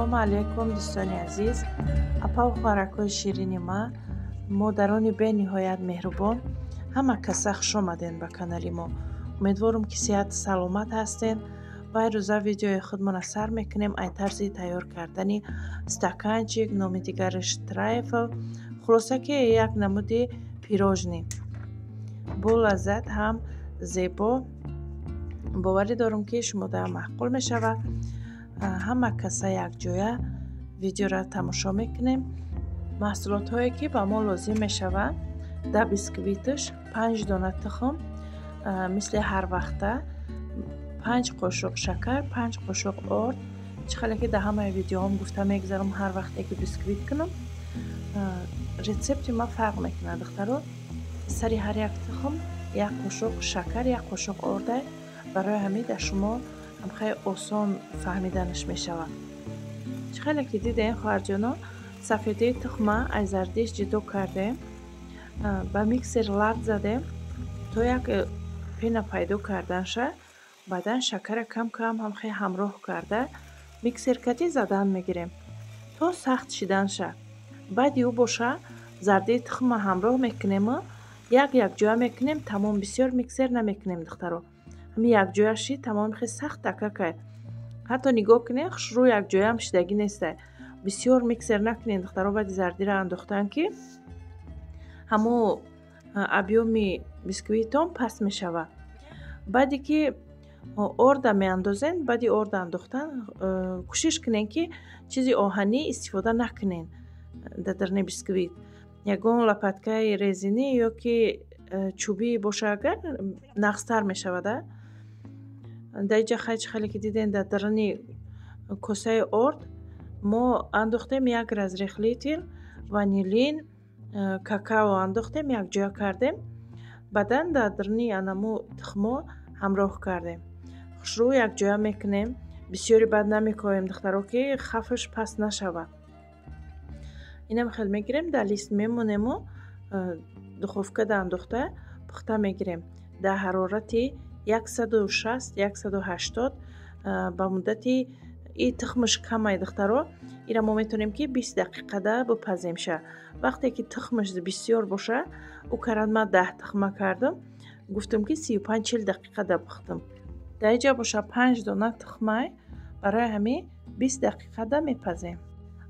Ассалому алайкум, дӯстони азиз, апаву хоҳаракҳои ширини ма, модарони бениҳоят меҳрубон. Ҳама каса хушомаден ба канали мо. Умедворам, ки сиҳату саломат ҳастен. Ва ирӯза видеои худмона сар мекунем ай тарзи тайёр кардани стаканчик, номи дигараш трайфл. Хулоса, ки як намуди пирожный бо лаззат ҳам зебо. Боварӣ дорам, ки шумода маъқул мешавад. Ҳама каса якҷоя видеоро тамошо мекунем. Маҳсулотҳое, ки ба мо лозим мешавад дар бисквиташ: панҷ дона тухм, мисли ҳар вақта, 5 қошуқ шакар, 5 қошуқ орд. Чӣ хеле ки дар ҳамаи видеоҳом гуфта мегузарам, ҳар вақте ки бисквит кунам, рецепти ма фарқ мекунад, духтаро. Сари ҳар як тухм як қошуқ шакар, як қошуқ ордай. Барои ҳамин дар шумо хеле осон фаҳмиданаш мешавад. Чӣ хеле ки дидем, хоҳарҷоно, сафедаи тухма аз зардиш ҷудо кардем, ба миксер лат задем, то як пена пайдо карданша. Баъдан шакара кам кам ҳамхел ҳамроҳ карда, миксер кати задан мегирем, то сахт шиданша. Баъди ӯ боша зардаи тухма ҳамроҳ мекунему як якҷоя мекунем, тамом. Бисёр миксер намекунем, духтаро. Ҳамин якҷоя шид, тамом. Хеле сахт такакай, ҳатто нигоҳ кунед, хушрӯ якҷояам шидагӣ нестай. Бисёр миксер накунед, духтаро. Баъди зардира андохтан, ки ҳамо объёми бисквитон паст мешавад. Баъде ки орда меандозен, баъди орда андохтан кӯшиш кунед, ки чизи оҳанӣ истифода накунед дар даруни бисквит. Ягон лопаткаи резинӣ ё ки чӯбӣ боша агар, нағзтар мешавад. Дар инҷа хай, чӣ хеле ки дидем, дар даруни косаи орд мо андохтем як разрыхлитель, ванилин, какао андохтем, якҷоя кардем. Баъдан дар даруни анаму тухмо ҳамроҳ кардем, хушрӯ якҷоя мекунем. Бисёри бад намекоҳем, духтаро, ки хафаш паст нашавад. Инам хел мегирем, дар лист мемонему, духовкада андохта пухта мегирем дар ҳарорати 160, 180 ба муддати и тухмаш камай, духтаро, ира мо метавонем, ки 20 дақиқада бипаземша. Вақте ки тухмаш бисёр боша, ӯ карад, ман 10 тухма кардам, гуфтам, ки 35, 40 дақиқада пухтам. Дар инҷа боша панҷ дона тухмай, барои ҳамин 20 дақиқада мепазем.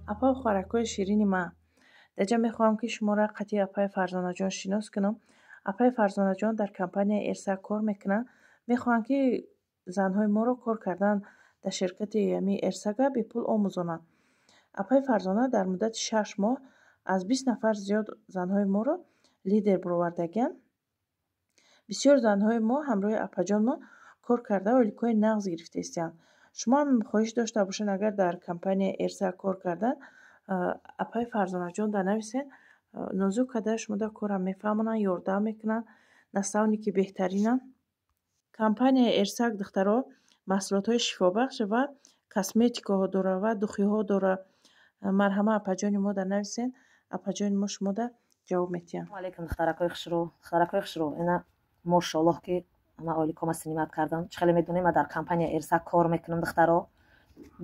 Апаю хоҳаракҳои ширини ман, дар инҷа мехоҳам, ки шуморо қатъи апаи Фарзонаҷон шинос кунам. Апаи Фарзонаҷон дар компанияи Эрса кор мекунанд. Мехоҳанд, ки занҳои моро кор кардан дар ширкати ҳамин Эрсага бепул омӯзонанд. Апаи Фарзона дар муддати 6 моҳ аз 20 нафар зиёд занҳои моро лидер баровардагианд. Бисёр занҳои мо ҳамроҳи апаҷонмо кор карда, ойликҳои нағз гирифта истианд. Шумо ҳам хоҳиш дошта бошед агар дар компанияи Эрса кор кардан, апаи Фарзонаҷон дар нависен. Нозук карда шумода корам мефаҳмонанд, ёрдам мекунанд, наставники беҳтаринанд. Компанияи Эрсак, духтаро, маҳсулотҳои шифобахш ва косметикаҳо дора ва духиҳо дора. Марҳама, апаҷони мо дар нависен, апаҷони мо шумода ҷавоб медиҳанд. Алейкум, духтаракҳои хушрӯ, духтаракҳои хушрӯ. Ина, мошоаллоҳ, ки ман ойликҳома снимать кардам. Чӣ хеле медонем, ман дар компания Эрсак кор мекунам, духтаро.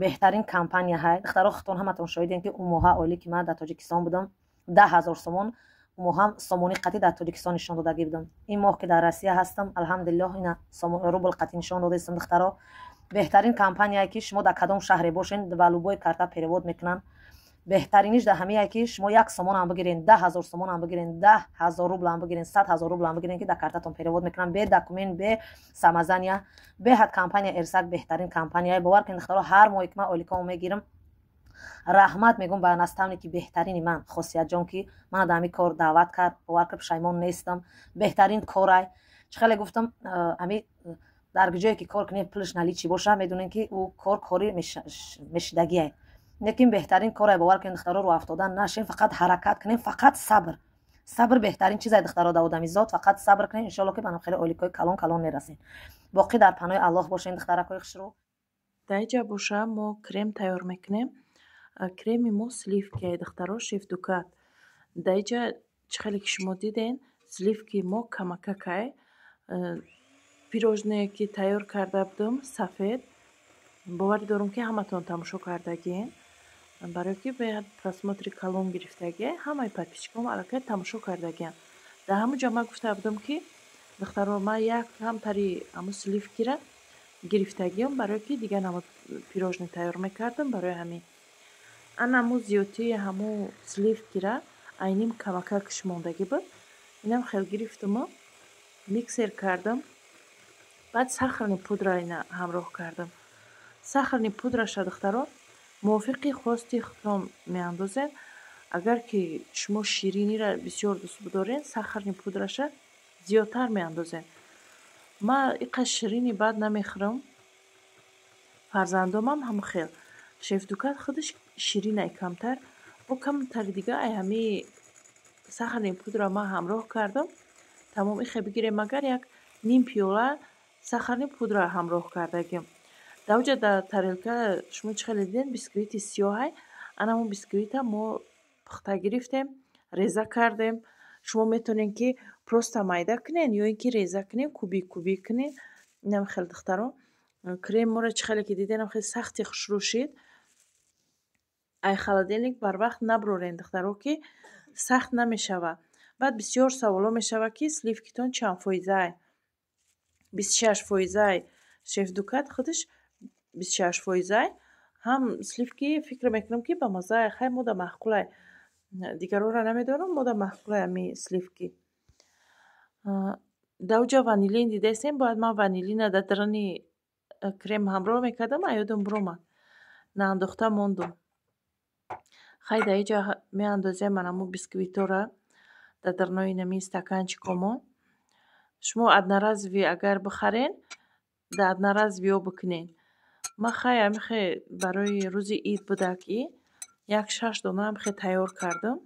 Беҳтарин компания ҳай, духтаро. Худтон ҳаматон шоҳидем, ки ӯ моҳа ойлики ман дар Тоҷикистон будам 10 000 сомон, моҳам сомонӣ қатӣ дар Тоҷикистон нишон додагӣ будам. Ин моҳ, ки дар Россия ҳастам, алҳамдулиллоҳ, ина рубл қатӣ нишон додаистам. Духтаро, беҳтарин компанияе, ки шумо дар кадом шаҳре бошен, ба любой карта перевод мекунанд. Беҳтариниш дар ҳамие, ки шумо як сомонам бигирен, 10 000 сомонам бигирен, 10 000 рублам бигирен, 100 000 рублам бигирен, ки дар картатон перевод мекунанд, бе документ, бе самозанятый. Беҳад компания Эрсак беҳтарин компания. Бовар кунед, духтаро, ҳар моҳе ки ман ойликамо мегирам, раҳмат мегӯм ба наставники беҳтарини ман Хосиятҷон, ки мана дар ҳамин кор даъват кард. Бовар кар, пушаймон нестам, беҳтарин корай. Чӣ хеле гуфтам, ҳами дар ҷое ки кор кунем, пулш наличный боша, медонем, ки ӯ кор кори мешидагие, лекин беҳтарин корай. Бовар кунед, духтаро, рӯ афтода нашем, фақат ҳаракат кунем, фақат сабр. Сабр беҳтарин чизе, духтаро, дар одамизод. Фақат сабр кунем, иншоалло, ки ба хеле ойликҳои калон калон мерасем. Боқӣ дар паноҳи Аллоҳ бошем, духтаракҳои хушрӯ. Дар инҷа боша мо крем тайёр мекунем. Креми мо сливки, духтаро, Шеф Дукат. Дар инҷа, чӣ хеле ки шумо диден, сливки мо камакакай. Пирожное, ки тайёр карда будам, сафед, боварӣ дорам, ки ҳаматон тамошо кардагиен. Барое ки беҳад просмотри калон гирифтагия, ҳамаи подписчиком аллакай тамошо кардагиянд. Дар ҳамун ҷо ман гуфта будам, ки духтаро, ман як камтари ҳамун сливкира гирифтагиам, барое ки дигар намуд пирожни тайёр мекардам. Барои ҳамин ана ҳамун зиёдтии ҳамун сливкира айним камакакш мондагӣ буд. Инам хел гирифтуму миксер кардам. Баъд сахарный пудра ина ҳамроҳ кардам. Сахарный пудраша, духтаро, мувофиқи хости худтон меандозед. Агар ки шумо ширинира бисёр дӯст бидоред, сахарный пудраша зиёдтар меандозед. Ман иқа ширини бад намехӯрам, фарзандомам ҳамон хел. Шефдукат худаш ширинай камтар, бо камтари дига ай ҳамин сахарный пудра ман ҳамроҳ кардам. Тамом, ихе бигирем, агар як ним пиёла сахарный пудра ҳамроҳ кардагим. Дар оҷа дар тарелка шумо чӣ хеле дидем, бисквити сиёҳай. Ана ҳамун бисквита мо пухта гирифтем, реза кардем. Шумо метавонед, ки просто майда кунед ё ин ки реза кунед, кубик кубик кунед. Инам хеле, духтаро, крем моро чӣ хеле ки дидем, хеле сахти хушрӯ шид. Ай холодильник барвақт набурорен, духтаро, ки сахт намешавад. Баъд бисёр саволҳо мешавад, ки сливкитон чанд фоизай? 26 фоизай. Шефдукат худаш 26 фоизай. Ҳам сливки фикр мекунам, ки ба маззаи хай мода маъқулай. Дигарҳоро намедонам, мода маъқулай ҳамин сливки. Дар оҷа ванилин дидаистем. Бояд ман ванилина дар даруни крем ҳамроҳ мекардам, а ёдам биромад, наандохта мондум. Хай, дар инҷа меандозем ҳамун бисквитора дар дарунои инамин стаканчикомон. Шумо одноразовый агар бихарен, дар одноразовыйҳо бикунед. Ман хай ҳамихе барои рӯзи ид буда, ки як шаш дона ҳамихе тайёр кардам.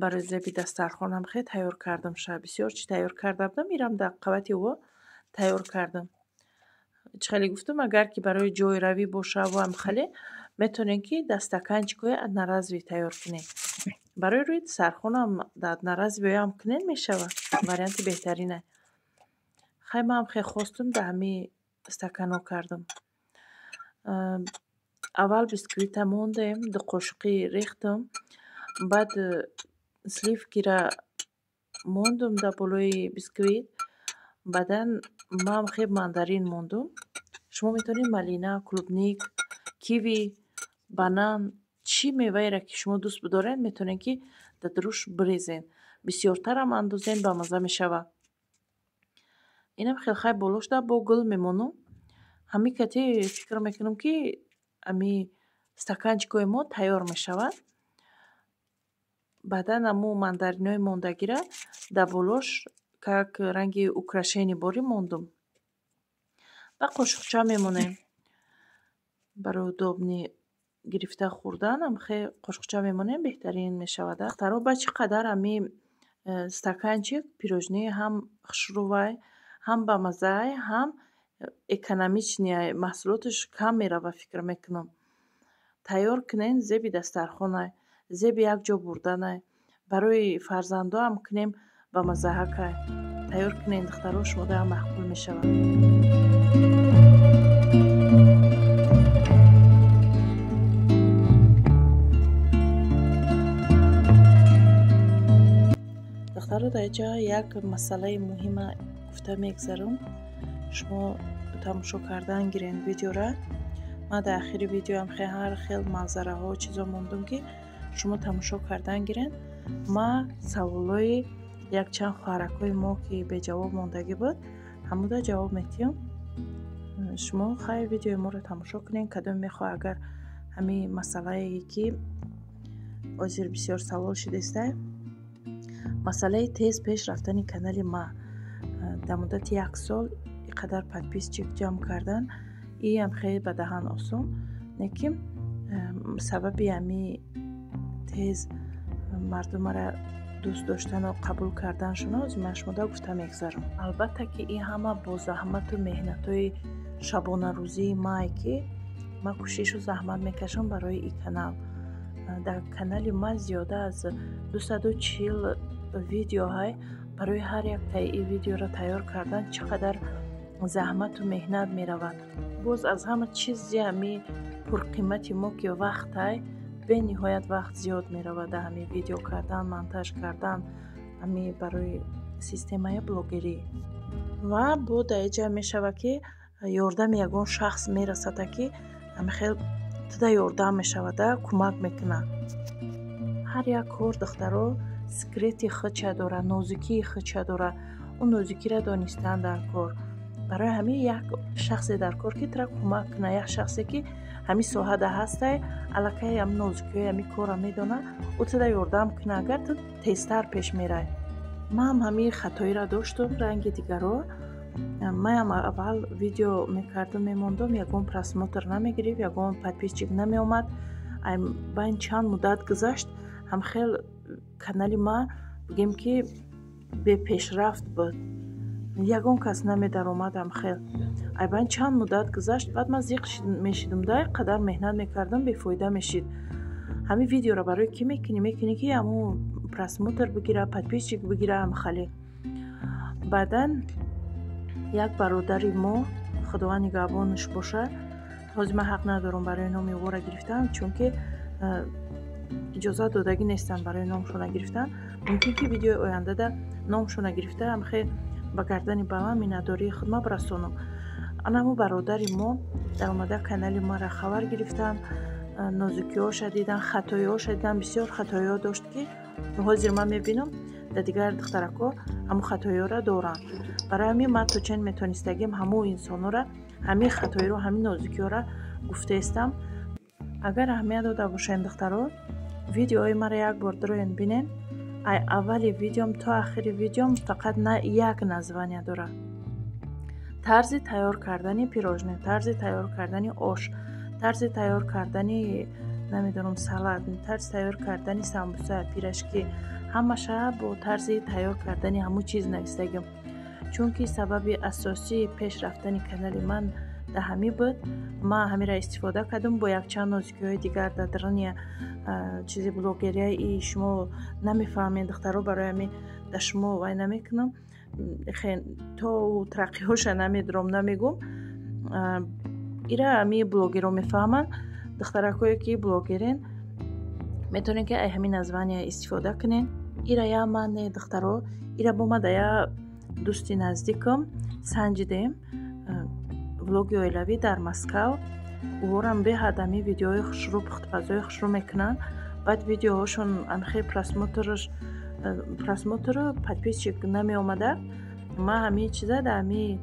Барои зеби дастархон ҳамихе тайёр кардам. Ша бисёр чӣ тайёр карда будам, ирам дар қабати ӯ тайёр кардам. Чӣ хеле гуфтам, агар ки барои ҷойравӣ бошаву ҳамхеле, метавонед, ки дар стаканчикҳои одноразовый тайёр кунед. Барои рӯи дастархонам дар одноразовыйҳоам кунед, мешавад, варианти беҳтарина. Хай, ман хеле хостум, дар ҳамин стаканҳо кардам. Аввал бисквита мондем, ду қошуқӣ рехтам, баъд сливкира мондум дар болои бисквит, баъдан ман хеле мандарин мондум. Шумо метавонед малина, клубника, киви, банан, чӣ меваеро ки шумо дӯст бидоред, метавонед, ки дар дуруш бирезед. Бисёртарам андозед, бамазза мешавад. Инам хеле хай болошда бо гул мемонум. Ҳамин кати фикр мекунам, ки ҳамин стаканчикҳои мо тайёр мешавад. Баъдан ҳамун мандаринои мондагиро дар болош как ранги украшение борӣ мондум. Ба қошуқча мемонем. Барои удобный гирифта хӯрдан ҳамхе қошуқча мемонем, беҳтарин мешавад. Духтаро, ба чӣ қадар ҳамин стаканчик пирожни ҳам хушрӯвай, ҳам бамаззаай, ҳам экономичныйай, маҳсулоташ кам мерава, фикр мекунам. Тайёр кунен, зеби дастархонай, зеби як ҷо бурданай. Барои фарзандоам кунем, бамаззаҳакай. Тайёр кунен, духтаро, шумодаам маъқул мешавад. Духтаро, дар инҷа як масъалаи муҳима гуфта мегзарам. Шумо тамошо кардан гирен видеора. Ман дар ахири видеоам ҳар хел манзараҳо, чизо мондум, ки шумо тамошо кардан гирен. Ман саволҳои якчанд хоҳаракҳои мо, ки беҷавоб мондагӣ буд, ҳамуда ҷавоб медиҳам. Шумо хай видеои моро тамошо кунед. Кадом мехоҳад, агар ҳамин масъалае, ки ҳозир бисёр савол шудааста, масъалаи тез пеш рафтани канали ма, дар муддати як сол ин қадар подписчик ҷамъ кардан, иам хеле ба даҳан осон, лекин сабаби ҳамин тез мардумара дӯст доштану қабул карданашонро ҳозир ман шумода гуфта мегзарам. Албатта, ки ин ҳама бо заҳмату меҳнатҳои шабонарӯзии мае, ки ман кӯшишу заҳмат мекашам барои ин канал. Дар канали ман зиёда аз 240 видеоҳай. Барои ҳар яктаи ин видеоро тайёр кардан чӣ қадар заҳмату меҳнат меравад. Боз аз ҳама чизи ҳамин Пурқимати мо ки вақтай, бениҳоят вақт зиёд меравад дар ҳамин видео кардан, монтаж кардан, ҳамин барои системаи блогерӣ. Ва бо дар иҷа мешавад, ки ёрдами ягон шахс мерасада, ки ҳамихел туда ёрдам мешавада, кӯмак мекунад. Ҳар як кор, духтаро, секрети худша дорад, нозукии худша дорад. Он нозукиро донистан дар кор. Барои ҳамин як шахсе дар кор, ки тура кӯмак кунад, як шахсе, ки ҳамин соҳада ҳастай, аллакай ҳам нозукиҳои ҳамин корро медонад, ӯ тура ёрдам кунад, агар ту тезтар пеш мерай. Манам ҳамин хатоиро доштум, ранги дигаро. Маям аввал видео мекардум, мемондум, ягон просмотр намегирифт, ягон подписчик намеомад. Байн чанд муддат гузашт, ҳамхел канали ма, бигем, ки бепешрафт буд, ягон кас намедаромад ҳамхел. Айбайн чанд муддат гузашт, баъд ман зиқ мешидум да, қадар меҳнат мекардам, бефоида мешид. Ҳамин видеоро барои кӣ мекунӣ? Мекунӣ, ки ҳамун просмотр бигира, подписчик бигира, ҳамхале. Баъдан як бародари мо, Худованд нигаҳбонаш бошад, ҳозир ман ҳақ надорам барои номи ӯро гирифтан, чунки иҷозат додагӣ нестам барои номшона гирифтан. Мумкин, ки видеои ояндада номшона гирифта, ҳамхел ба гардани баланд миннатдории худма бирасонам. Анамо бародари мо даромада, канали маро хабар гирифтанд, нозукиҳоша дидан, хатоиҳоша дидан. Бисёр хатоиҳо дошт, ки ҳозир ман мебинам, дар дигар духтаракҳо ҳамун хатоиҳоро доранд. Барои ҳамин ман то чен метонистагим, ҳамун инсонҳоро ҳамин хатоиро, ҳамин нозукиҳоро гуфтаистам. Агар аҳамият дода бошем, духтаро, видеои маро як бор дуроен бинен. Ай аввали видеом то ахири видеом фақат на як названия дорад: тарзи тайёр кардани пирожное, тарзи тайёр кардани ош, тарзи тайёр кардани, намедонам, салат, тарзи тайёр кардани самбуса, пирожки. Ҳамаша бо тарзи тайёр кардани ҳамун чиз нависдагим, чунки сабаби асосии пеш рафтани канали ман дар ҳамин буд. Ман ҳаминро истифода кардам бо якчанд нозукиҳои дигар дар даруни чизи блогерияи. Шумо намефаҳмед, духтаро, барои ҳамин дар шумо вай намекунам, то тараққиҳоша намедурам, намегум. Ира ҳамин блогерро мефаҳманд. Духтаракое, ки блогерен, метавонед, ки ай ҳамин названия истифода кунед. Ира я ман не, духтаро, ира бо ма да я дӯсти наздикам санҷидем, влоги оилавӣ дар Москав. Уворам беҳад ҳамин видеоҳои хушрӯ, пухтупазҳои хушрӯ мекунанд. Баъд видеоҳошон амхел просмотру подписчик намеомада. Ман ҳамин чиза дар ҳамин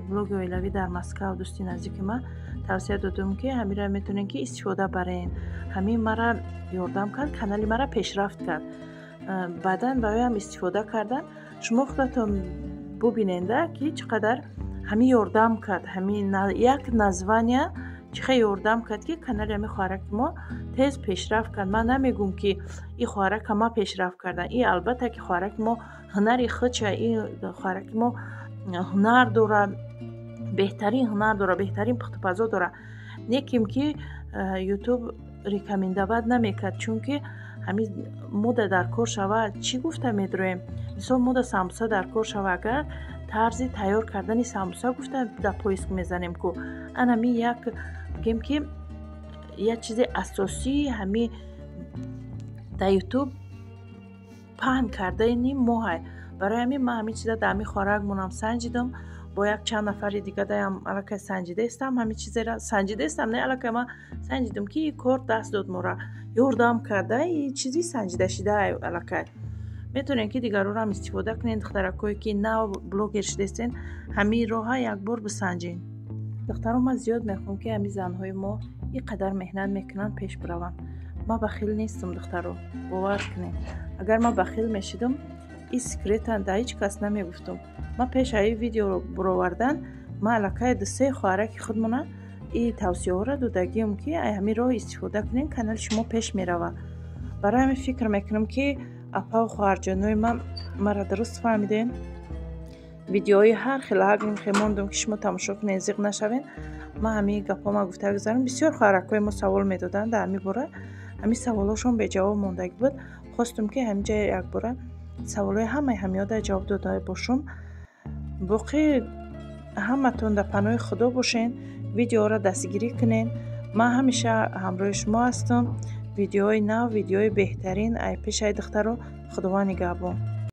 влоги оилавӣ дар Москав, дӯсти наздики ман, тавсия додум, ки ҳаминро метавонед, ки истифода барен. Ҳамин мара ёрдам кард, канали мара пешрафт кард. Баъдан ба оям истифода кардан. Шумо худатон бубиненда, ки чӣ қадар ҳамин ёрдам кард, ҳамин як названия чӣ хел ёрдам кард, ки канали ҳамин хоҳараки мо тез пешрафт кард. Ман намегӯм, ки ин хоҳарака ма пешрафт кардан. И албатта, ки хоҳараки мо ҳунари худша, ин хоҳараки мо ҳунар дорад, беҳтарин ҳунар дорад, беҳтарин пухтупазо дорад. Неким ки Ютуб рекомендовать намекард, чунки ҳамин мода дар кор шава, чӣ гуфта медроем? Мисол, мода самбуса дар кор шава, агар тарзи тайёр кардани самбуса гуфта дар поиск мезанем ку, анами як, бигем, ки як чизи асосии ҳамин дар Ютуб паҳн кардани моҳай. Барои ҳамин ман ҳамин чиза дар ҳамин хоҳаракмонам санҷидам, бо як чанд нафари дигадаям аллакай санҷидаистам. Ҳамин чизеро санҷидаистам, не, аллакай ман санҷидам, ки ин кор даст дод, мора ёрдам карда. Ин чизи санҷидашуда аллакай метавонед, ки дигарорам истифода кунед. Духтаракое, ки нав блогер шудаистен, ҳамин роҳа якбор бисанҷед. Духтаро, ман зиёд мехоҳам, ки ҳамин занҳои мо ин қадар меҳнат мекунанд, пеш бираванд. Ман бахил нестам, духтаро, бовар кунед. Агар ман бахил мешидам, ин секрета дар ҳеҷ кас намегуфтам. Ман пеш аи видеоро буровардан, ман аллакай ду-се хоҳараки худмона ин тавсияҳоро додагиам, ки ай ҳамин роҳ истифода кунед, канали шумо пеш меравад. Барои ҳамин фикр мекунам, ки апаву хоҳарҷонои ман маро дуруст фаҳмидем. Видеоҳои ҳар хел ҳагим мондум, ки шумо тамошо кунед, зиқ нашавед. Ман ҳамин гапҳо гуфта гузарам. Бисёр хоҳаракҳои мо савол медоданд дар ҳамин бора, ҳамин саволҳошон беҷавоб мондагӣ буд. Хостум, ки ҳаминҷа якбора саволҳои ҳамаи ҳамиёда ҷавоб дода бошум. Боқӣ ҳаматон дар паноҳи Худо бошен, видеоро дастгирӣ кунен. Ман ҳамеша ҳамроҳи шумо ҳастам. Видеои нав, видеои беҳтарин ай пешаи, духтаро. Худованд нигаҳбон.